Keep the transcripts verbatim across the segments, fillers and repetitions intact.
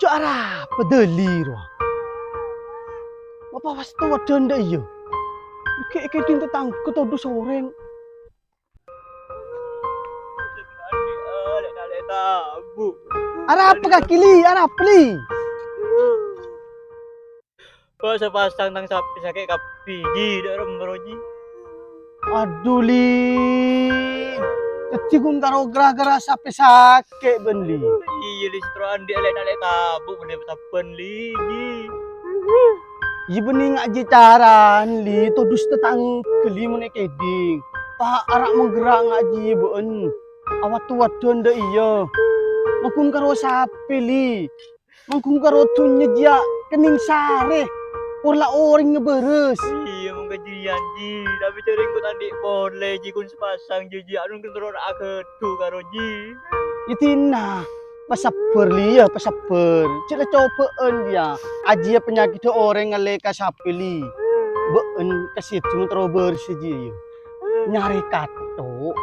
Jhâ' arapa dhâli rowa? Apa pas towa dhândhâ iyâ? Ghi' èkèdhing tatangghâ todus orèng. Arapa kakè, Li? Arapa, Li? Pas-pasang tang sapè sakè' kabbhi, Ji, dâ' remma rowa, Ji. Adhu, Li. Dhâddhi ghun karo ghârâ-ghârâ sapè sakè' bâ'na, Li. Iyâ, Li, sè terro andi' alè'-nalè' tabu' bânnè sabbhân, Li, Ji. Iyâ, bânnè ngajhi carana, Li, todus tatangghâ, Li, mon èkèdhing. Pa-, ara' mangghârâ' ngajhi bâ'na. Awat-towa dhândhâ iyâ. Mangghun karo sapè, Li. Mangghun karo dhunnya jiyâ kennèng sarè, pora la orèng ngabârâs. Iyâ, mon kajhâriyân, Ji. Tapè jhâ' rèng kok ta' andi' polè, Ji, ghun sapasang, Ji, Ji. Anu, ghun terro aghâdhu karo, Ji. Yâ, dinah. Pasabbhâr, Li, yâ, pasabbhâr. Jhâ' la cobâ'ân, yâ. Ajiyâ panyakèddhâ orèng ngallè ka sapè, Li. Bâ'na kasèdhung terro bârâs, Ji, yâ. Nyarè kathok.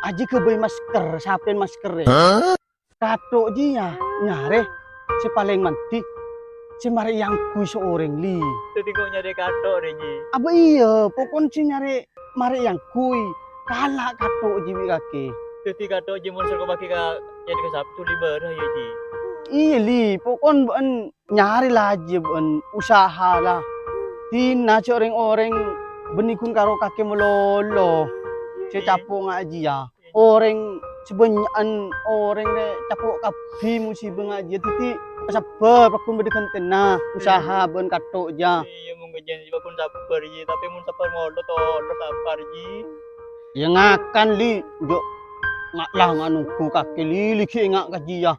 Ajiyâ ghâbây masker, sapèn maskerrè. Kathok jiyâ nyarè sè palèng mandhi, sè marè èangghuy sè orèng, Li. Dhâddhi kok nyarè kathok rè, Ji? Abâ iyâ, pokon sè nyarè marè èangghuy, kala' kathok jiyâ bi' kakè. Dhâddhi kathok jiyâ mon sèngko' paghi ka nyarè ka Sabtu, Li, bârâ, yâ, Ji? Iyâ, Li, pokon bâ'na nyarè la jiyâ bâ'na usaha la. Dinah jhâ' rèng-orèng bânnè ghun karo kakè malolo sè capo' ngajhiyâ. Orèng sabânnya'an orèng rè capo' kabbhi musibâ ngajhiyâ, dhâddhi sabbhâr, pagghun bâdâ ghântèna, usaha bân kathok jiyâ. Iyâ, mon ghâjiyân pagghun sabbhâr, Ji, tapè mon sabbhâr molod, todus sabbhâr, Ji. Iyâ, ngakan, Li, jhâ' nga'-, la nga' nongghu kakè, Li, lèghi' enga' kajhiyâ.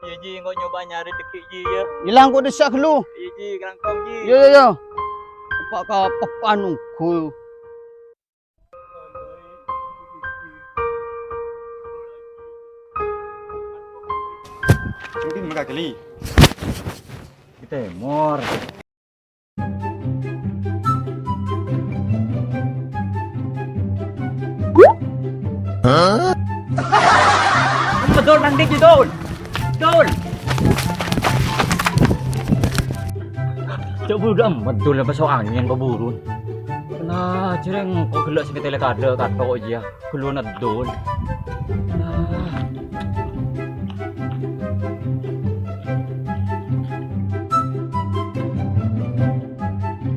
Iyâ, Ji, engko' nyoba nyarè dhâggi', Ji, yâ. Iyâ, la engko' dissa' ghâllu. Iyâ, Ji, kalangkong, Ji. Iyâ, iyâ, iyâ. Apa ka peppa nongghu. Ini mereka geli. Di timur. Hah? Betul, nang di, Dul. Dul. Cok, budhâ amat, Dul, apa so angèn, apa burun? Nah, jhâreng kok ghellâ' sè ngatèlè kadâ' kathok jiyâ. Ghâllu neddhun. Nah.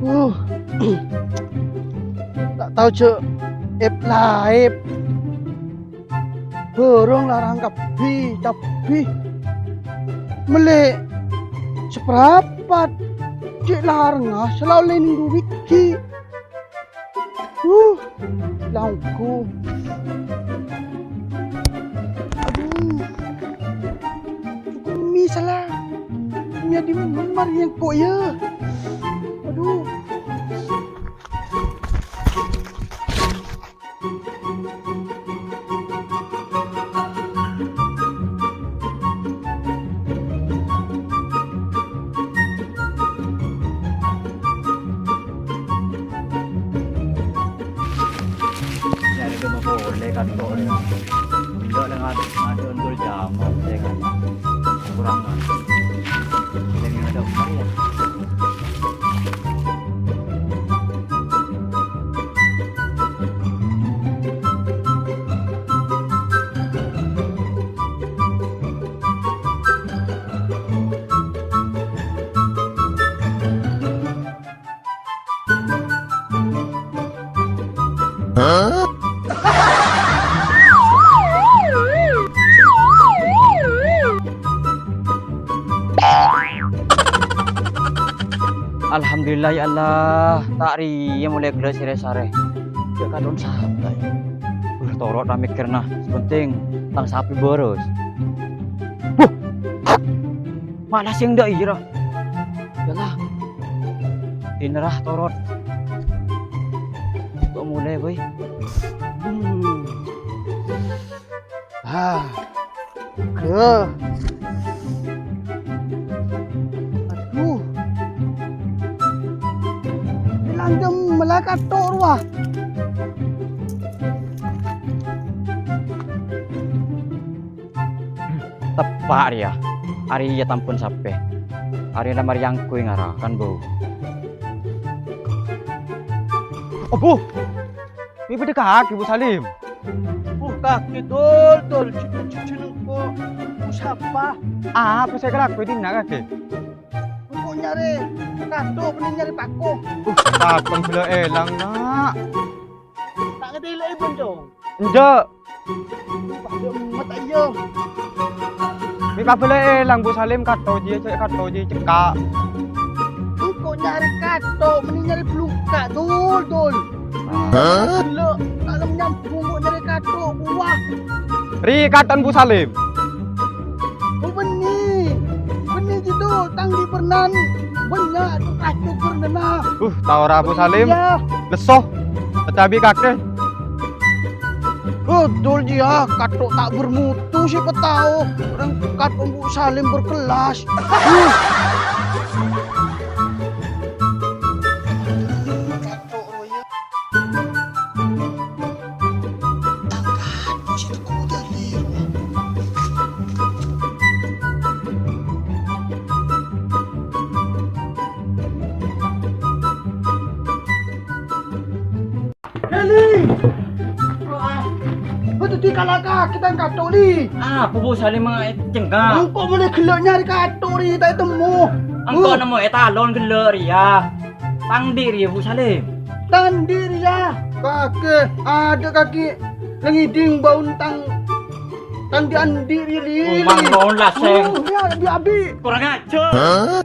Uh. Ta' tao jhâ' ep-laep. Bhârâng larang kabbhi, kabbhi. Mellè saparapat. Cè' larengnga sala ollè nèng du bighi. Huh, langku. Aduh. Kok mi sala. Mi adi mar yang kok ya. Aduh. Nyarè coma polè kan kok ya. Enggak lah, ngadep, ngadep untuk jam, ya kan. Kurang lah. Yang ada apa ya? Alhamdulillah, ya Allah, ta' rèya molaè ghellâ' sè rè-sarè. Jhâ' katon sapa, ya? Wah, toro' ta' mèkkèrna. Sè penting, tang sapè bârâs. Huh! Malah sèng dâ' iyâ, ra. Yâ, la. Dinah, ra, toro'. Kok molaè, boy? Hmm. Ah. Gah. Aduh. Bilang jam melakat tok, wah. Teppa' rèya. Arèya tampon sapè. Arèya la marè angghuy ngara, kan, Bu? Obu! Mè' bâdâ kakè, Bu Salim? Uh, kakè, Dul, Dul. Jhâ-, jhâ-, jhâ-, jhâ-, engko' Bu sapa? Apa sè èkalakowè dinna' kakè? Engko' nyarè kathok, bânnè nyarè pako. Uh, kathok ghellâ' èlang, Na'. Ta' ngatèla'è, Boncong? Enjâ'. Padâ emmet, ayo. Mè' kabâlâ èlang, Bu Salim, kathok jiyâ, cè' kathok jiyâ, cekka'. Engko' nyarè kathok, bânnè nyarè blungka', Dul, Dul. Hah? Ghellâ', ta' lem nyambung engko' nyarè kathok, buwâ. Rè, kathok, Bu Salim. Oh, bânnè. Bânnè, Dul, tang di' bârnana. Bânnya' tu kathok bârnana. Uh, tao ra, Bu Salim. Iyâ. Lesso. Tetapi kakè. Betul, jiyâ, kathok ta' bermutu, siapa tahu. Orang kathok Bu Salim berkelas. Uh. Kathok royal. Tang kathok sè teko dalil. Heli! Betul di kalaka kita kathok, Li. Ah, Bu Salim, eh, cengka. Engko' mèlè ghellâ' nyarè kathok, Li, ta' ètemmo. Engko' Uh. nemmo è talon ghellâ' rèya. Tang di' rèya, Bu Salim? Tang di' rèya. Kakè, adâ' kakè. Nang ngèdhing bâuna tang, tang di' andi' rèya, Li. Oh, mangkon la, Sèng. Oh, ya, abi-abi. Kurang ajar. Hah?